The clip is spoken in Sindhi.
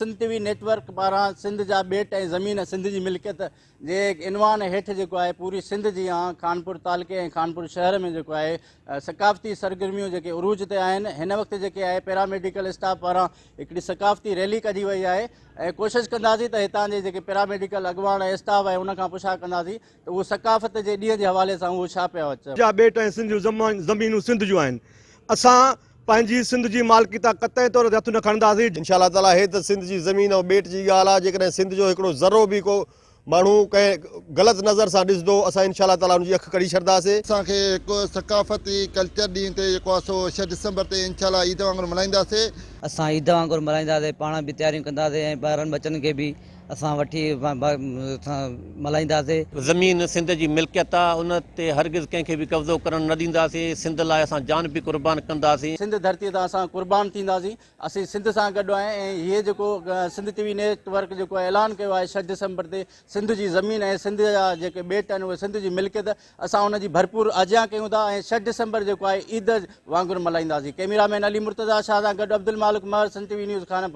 سنڌ ٽي وي نيٽ ورڪ پاران سنڌ جا ٻيٽ ۽ زمين سنڌ جي ملڪيت جي عنوان هيٺ جيڪو آهي پوري سنڌ جي آن خانپور تعلقي ۽ خانپور شهر ۾ جيڪو آهي ثقافتي سرگرميون جيڪي عروج تي آهن هن وقت جيڪي آهي پيراميڊيڪل اسٽاف پاران هڪڙي ثقافتي ريلي ڪڍي وئي آهي ۽ ڪوشش ڪنداسين ته هتان جي جيڪي پيراميڊيڪل اڳواڻ ۽ اسٽاف آهي ان کان پڇا ڪنداسين ته اهو ثقافت جي ڏينهن جي حوالي سان اهو ڇا پيا چون. جا ٻيٽ ۽ سنڌ جون زمينون سنڌ جون آهن اسان پنهنجي سنڌ جي مالڪي تان قطعي طور تي هٿ نه کڻنداسين. انشاء الله تعاليٰ هي ته سنڌ جي زمين ۽ ٻيٽ جي ڳالهه آهي جيڪڏهن سنڌ جو هڪڙو ذرو به ڪو ماڻهو ڪنهن غلط نظر سان ڏسندو اسان انشاء الله تعاليٰ ان جي اک ڪڍي ڇڏنداسين. اسان کي هڪ ثقافتي ڪلچر ڏينهن تي جيڪو آهي سو ڇهه ڊسمبر تي انشاء الله عيد وانگر ملهائينداسين. اسان عيد وانگر ملهائينداسين پاڻ به تياريون ڪنداسين ۽ ٻارن ٻچن کي به اسان وٺي ملهائينداسين. زمين سنڌ جي ملڪيت آ، ان تي هرگز ڪنهن کي به قبضو ڪرڻ نه ڏينداسين، سنڌ لاء اسان جان به قربان ڪنداسين. سنڌ ڌرتي تان اسان قربان ٿينداسين، اسين سنڌ سان گڏ آهيون ۽ هي جيڪو سنڌ ٽي وي نيٽ ورڪ جيڪو اعلان ڪيو آهي ڇهه ڊسمبر تي سنڌ جي زمين ۽ سنڌ جا جيڪي ٻيٽ آهن اهي سنڌ جي ملڪيت اسان ان جي ڀرپور آجيان ڪيون ٿا ۽ ڇهه ڊسمبر جيڪو آهي عيد وانگر ملهائينداسين. ڪئميرا مين علي مرتضيٰ شاهه سان گڏ Abdul Malik Mahar, Sindh T V news, Khanpur.